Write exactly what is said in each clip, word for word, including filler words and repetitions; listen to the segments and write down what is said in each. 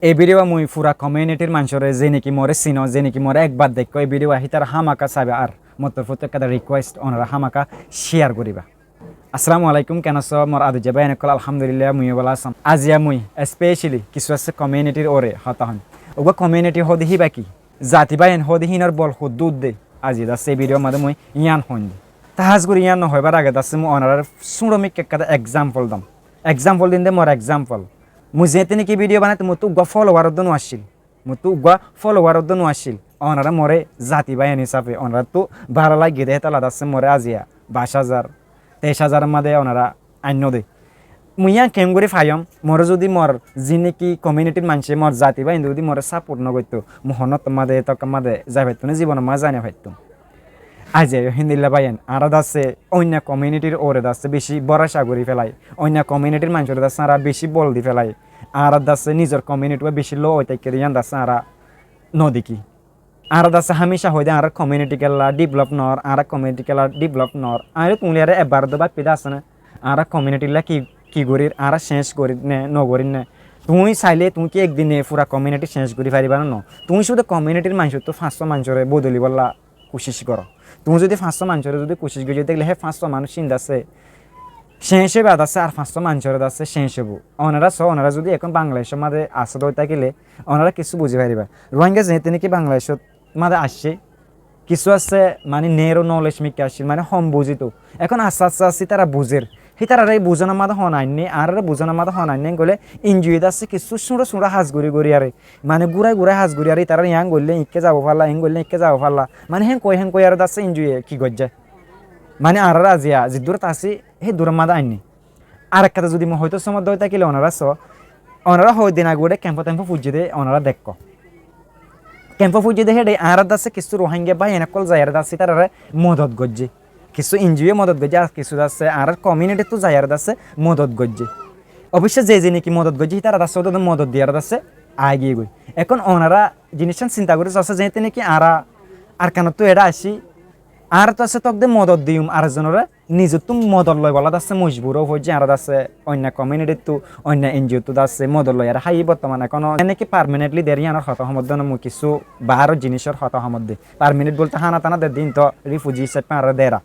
E video mui fura community r manúcore, ze niki more sino, ze niki more ekbar deikko, e video hítara hámaka saiba, ar mottor fottu ekkán request, onora hámaka share goriba. Assalamu alaikum, ken asó mor adijja báiyain ókkol? Alhamdulillah, mui bála así. Aziya mui specially kissú asé community r uore hotá hoim. Uggwá community hoóde híba ki? Zati báiyain hoóde hínor bol hoddú uddé? Aziya dassé e video mazé mui yían hoóinde. Tahás gorí yían no hoibar age dassé mui onorare súñço mikká ekkán example dom. Example dinde mor example. Mui zeéñtte niki video banaito mottú uggwá follower uddú no accíl. Mottú uggwá follower uddú no accíl. Onora more zati báiyain hísafe onorattu bála laiggé de hétalla dassé more aziya baic házar, teic házar mazé onora ainnó de. Mui yían keéngorí faiyóm? More zudi mor ze niki community r manúce, mor zati báiyain zudi more support no goittó, mui honóttor mazé, étokka mazé zai faittúm né, zibonor mazé zai no faittúm. Aziya yó héndilla báiyain, añára dassé oinno community r uore dassé beci boroca gorí felai, oinno community r manúcore dassé añára beci bol di felai, añára dassé nizor community uwá beci low ói táikke de yían dassé añára no dekí. Añára dassé hámica hoóide añárar community kiyólla develop no ór, añárar community kiyólla develop no ór. Añára tuñíyaré ebbar uddú báffi de asé né, añárar community lla ki, ki gorír, añára change gorír né, no gorír né? Tuñí sailé tuñí ki ek dine fura community change gorí faribá né? No. Tuñí cúde community r manúcottu fañssó manúcore bodolibólla kucíc goró. Tuñí zudi fañssó manúcore zudi kucíc goijjó de óile hé fañssó manúic cin dassé change óiba dassé, ar fañssó manúcore dassé change óibo. Onora só, onora zudi ehón Bangladecor mazé asó de ói tákile onora kissú buzi faribá. Rohingya zeéñtte niki Bangladecor mazé aiccé, kissú assé mani narrow knowledge mikká accíl, mani hom buzito. Ehón asté asté asté ítara buzér. Hítararé buzonor mazé hon ainné, añáráre buzonor mazé hon ainné hoilé, N G O ye dassé kissú súñço súñço ham gorí gorí aré, mani gúrai gúrai ham gorí aré, ítarare yián goillé ikká zabo falla, iín goillé ikká zabo falla, mani hénkoi hénkoi aré dassé N G O ye ki goijjé, mani añáráre aziya ziddúrot así hé dúror mazé ainné. Ar ek hotá zudi mui hoitó somot dói tákile onora só, onora hoiddin age uçé kempo tempo fuijjé dé onora dekkó. Kempo fuijjé dé héçe añárar dassé kissú Rohingya báiyain ókkol zaiyaré dassé ítararé modot goijjé. Kissú N G O ye modot goijjé, ar kissú dassé añárar community ttu zaiyaré dassé modot goijjé. Oboicco ze ze niki modot goijjé hítara dassé ódde modot diyaré dassé aigiyé goi. Ehón onora jiniscán sinta gorí só, zeéñtte niki añára Arkanottú eçé aiccí, añára dassé tók de modot diyum ar ekzonoré, nizottú modot loibolla dassé mojbur ói foijjí, añára dassé oinno community ttu, oinno N G O ttu dassé modot loiyaré háiyi bortoman ehón. Ene ki permanently der yíanor hotá homodde no, mui kissú baáror jinícor hotá homodde. Permanent bolte hána tána der de, ínto refugee hísafe añáráre der.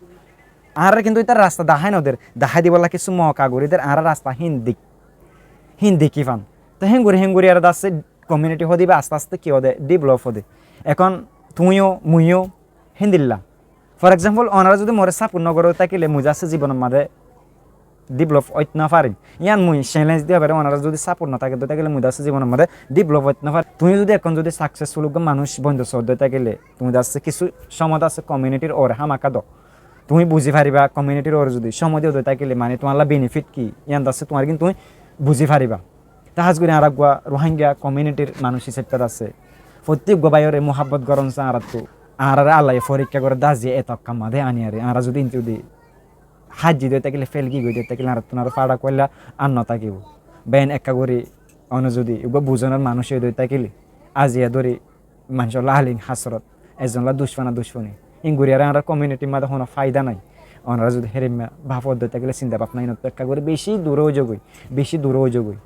Añáráre kintu ítara rasta dahái no der, dahái dibolla kissú moka gorí der, añára rasta hín dek-, hín dekí fan. Te héngorí héngorí añára dassé community hoóde íba asté asté ki óde, develop óde. Ehón tuñí yó, mui yó, héndilla. For example, onora zudi more support no goró tákile mui dassé zibonor mazé develop óit no farim. Yían mui challenge di hoifarim, onora zudi support no táke dé tákile mui dassé zibonor mazé develop óit no farim. Tuñí zudi ehón zudi successful uggwá manúic bondo só dé tákile, tuñí dassé kissú somot asé community r uore hámaka do. Tuñí buzi faribá, community r uore zudi somot diyó dé tákile, mani tuáñlla benefit ki, yían dassé tuáñr gín tuñí buzi faribá. Te hás gorí añára uggwá Rohingya community r manúic hísafe dassé fottí uggwá báiyoré muhabbot gorón saá añárattu. Añáráre Allaye forikká goré dé aziya étokka mazé aniyaré. Añára zudi íntu zudi háijji dói tákile, felgi goi dói tákile, añárattún aró fáça kuáilla ar no tákibo. Beén ekká gorí one zudi uggwá buzonor manúic ói dói tákile, aziya dóri manúcolla alin hásrot, ekzonolla ducfana ducfani. Ín gorí aré añárar community r mazé honó faida nái. Onora zudi hérimma báfot dói tákile sinta báfna ínottú ekká gorí bicí dure ói zagói, bicí dure ói zagói.